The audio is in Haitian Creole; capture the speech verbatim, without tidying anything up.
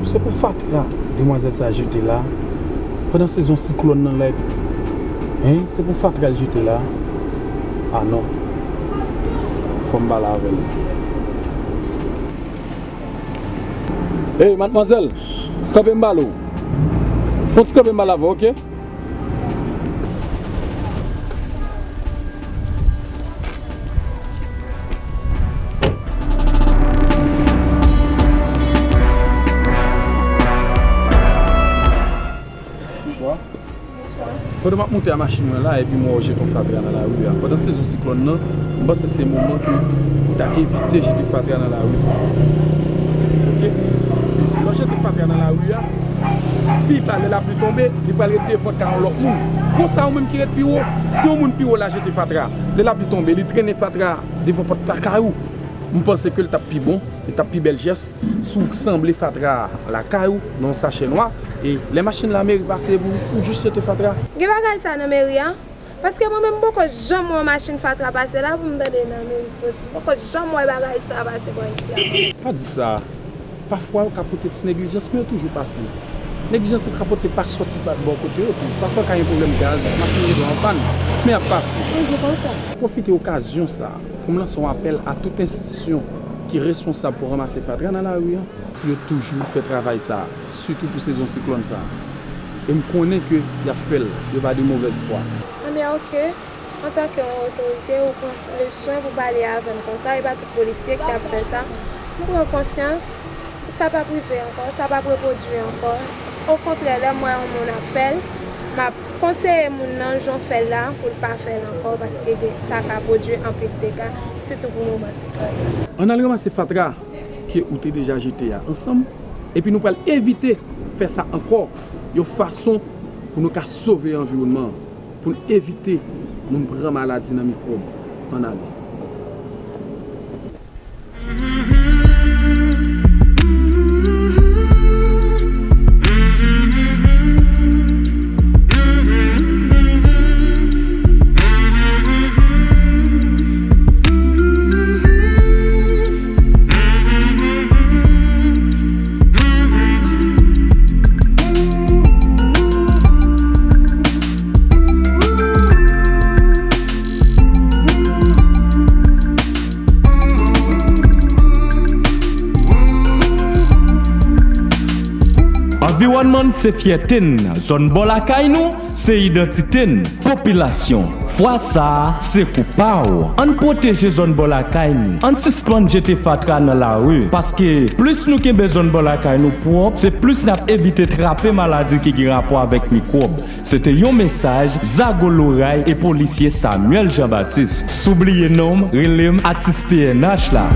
Se pou fatra demwazèl sa jete la. Pandan sezon siklòn nan la, epi, hein, se pou fatra l jete la. Ah non. Fò m pale avè l. Hey, madmwazèl, kanpe m pale w. Fè yon ti kanpe m pale avè w, oke? Bonsoir. Pandan m ap moute a machin mwen la, epi m wè w jete yon fatra nan lari a. Pandan sezon siklòn nan, m panse se moman ke ou ta evite jete fatra nan lari. Oke? Lè w jete fatra nan lari a, pi ta, lè lapli tonbe, li pral ret devan kay yon lòt moun. Konsa, ou menm ki ret pi wo, si yon moun pi wo la jete fatra, lè lapli tonbe, li trennen fatra devan pòt lakay ou, m panse ke l t ap pi bon, li t ap pi bèl jès. Si w sanble fatra a lakay ou nan yon sachè nwa, e lè machin lameri pase epi w, ou jis jete fatra. Gen bagay sa nan meri a? Paske mwen menm m poko janm wè yon machin fatra pase la pou m tande nan meri soti. M poko janm wè bagay sa pase bò isi a. Pa di sa. Pafwa yo ka pote ti neglijans, men yo toujou pase. Neglijans yo ka pote pa soti pa bò kote yo tou. Pafwa ka gen pwoblèm gaz, machin yo tonbe an pàn, men y ap pase. Toujou konsa. Pwofite okazyon sa a pou m lanse yon apèl a tout enstitisyon ki responsab pou ranmase fatra nan lari a, pou yo toujou fè travay sa a, sitou pou sezon siklòn sa a. E m konnen ke y ap fè l, yo pa de movèz fwa. Anben, oke. Antanke yon otorite, ou pran le swen pou pale avè m konsa, e pa tout polisye ki ap fè sa. M pran konsyans, sa p ap rive ankò, sa p ap repwodui ankò. Okontrè, lè m wè yon moun ap fè l, m ap konseye moun nan jan w fè l la pou l pa fè l ankò, paske gen, sa ka pwodui anpil dega, sitou pou moman siklòn. Ann al ranmase fatra ke ou te deja jete a ansanm, epi nou pral evite fè sa ankò, yon fason pou nou ka sove anviwònman an, pou n evite moun pran maladi nan mikwòb. Ann ale. Anviwònman n se fyète n, zòn bò lakay nou se idantite n. Popilasyon, fwa sa a se kou pa w. Ann pwoteje zòn bò lakay nou. Ann sispann jete fatra nan lari, paske plis nou kenbe zòn bò lakay nou pwòp, se plis n ap evite trape maladi ki gen rapò avèk mikwòb. Se te yon mesaj Zago Loray e polisye Samuel Jean Baptiste. Si w bliye non m, rele m atis P N H la.